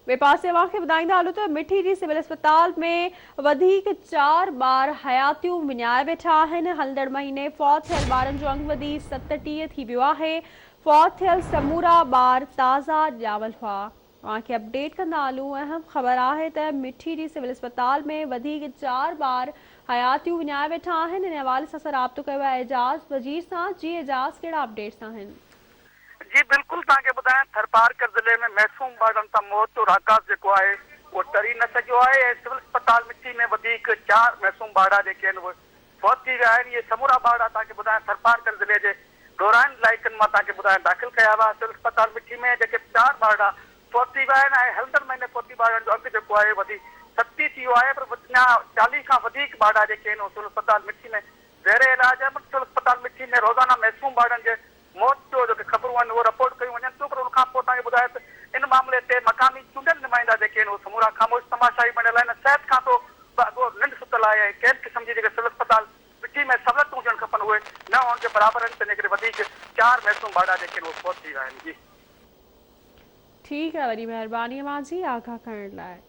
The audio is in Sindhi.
ٻئي پاسي اوهان کي ٻڌائيندا هلون ته مٺي جي سول اسپتال ۾ وڌيڪ چار ٻار حياتيون وڃائي ويٺا آهن، هلندڙ مهيني فوت ٿيل ٻارن جو انگ وڌي 37 ٿي ويو آهي، فوت ٿيل سمورا ٻار تازا ڄاول هئا. اوهان کي اپڊيٽ ڪندا هلون اهم خبر آهي ته مٺي جي سول اسپتال ۾ وڌيڪ چار ٻار حياتيون وڃائي ويٺا آهن، ان حوالي سان اسان رابطو ڪيو آهي اعجاز وزير سان، جي اعجاز ڪهڙا اپڊيٽس آهن؟ جي بلڪل توهان کي ٻڌايان ٿرپارڪر ضلعي ۾ معصوم ٻارڙن تان موت جو راڪاس جيڪو آهي اهو ٽري نه سگهيو آهي ۽ سول اسپتال مٺي ۾ وڌيڪ چار معصوم ٻارڙا جيڪي آهن اهي فوت ٿي ويا آهن اهي سمورا ٻارڙا توهان کي ٻڌايان ٿرپارڪر ضلعي جي ڏورانهن علائقن مان توهان کي ٻڌايان داخل ڪيا ويا سول اسپتال مٺي ۾ جيڪي چار ٻارڙا فوت ٿي ويا آهن ۽ هلندڙ مهيني فوتي ٻارڙن جو انگ جيڪو آهي وڌي 37 ٿي ويو آهي پر اڃا 40 کان وڌيڪ ٻارڙا جيڪي آهن اهي سول اسپتال مٺي ۾ زير علاج آهن سول اسپتال مٺي ۾ روزانه معصوم ٻارڙن جي موت جو جيڪي خبرون آهن اهي رپورٽ ڪيون وڃن ٿيون پر ان کان پوء توهان کي ٻڌايو ته ان معاملي تي مقامي چونڊيل نمائندا جيڪي آهن اهي سمورا خاموش تماشائي بڻيل آهن ۽ صحت کاتو به اڳو ننڊ ستل آهي ۽ ڪنهن به قسم جي جيڪي سول اسپتال مٺي ۾ سهولتون هجڻ کپن اهي نه هئڻ جي برابر آهن تنهنجي ڪري وڌيڪ چار معصوم ٻارڙا جيڪي آهن اهي فوت ٿي ويا آهن جي. ٺيڪ آهي وڏي مهرباني اوهان جي آگاهه ڪرڻ لاء.